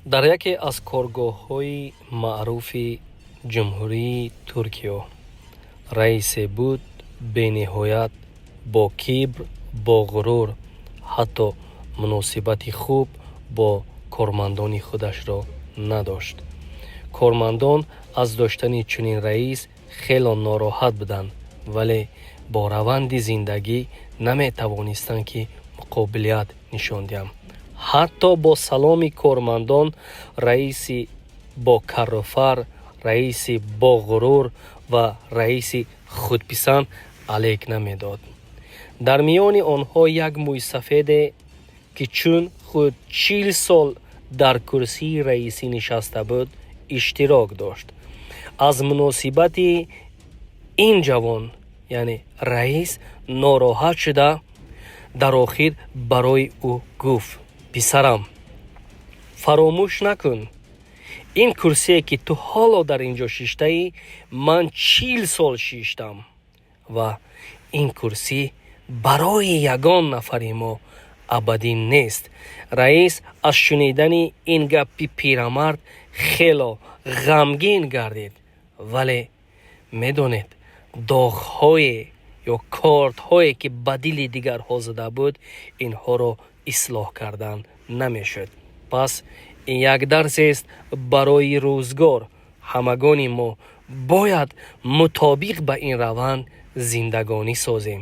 Дар яке аз коргоҳҳои маъруфи Ҷумҳурии Туркиё раисе буд бениҳоят бо кибр, бо ғурур, ҳатто муносибати хуб бо кормандони худашро надошт. Кормандон аз доштани чунин раис хело нороҳат буданд, вале бо раванди зиндагӣ наметавонистанд, ки муқобилият нишон диҳанд. Ҳатто бо саломи кормандон раиси бо карруфар, раиси боғурур ва раиси худписанд алек намедод. Дар миёни онҳо як мӯйсафеде, ки чун худ 40 сол дар курсии раисӣ нишаста буд, иштирок дошт. Аз муносибати ин ҷавон, яъне раис, нороҳат шуда, дар охир барои ӯ гуфт: «Писарам, фаромӯш накун, ин курсие, ки ту ҳоло дар ин ҷо шиштаӣ, ман 40 сол шиштам ва ин курсӣ барои ягон нафари мо абадӣ нест». Раис аз шунидани ин гапи пирамард хело ғамгин гардид, вале медонед, доғҳое ё кордҳое, ки ба дили дигарҳо зада буд, инҳоро ислоҳ кардан намешуд. Пас ин як дарсест барои рӯзгор: ҳамагони мо бояд мутобиқ ба ин раванд зиндагонӣ созем.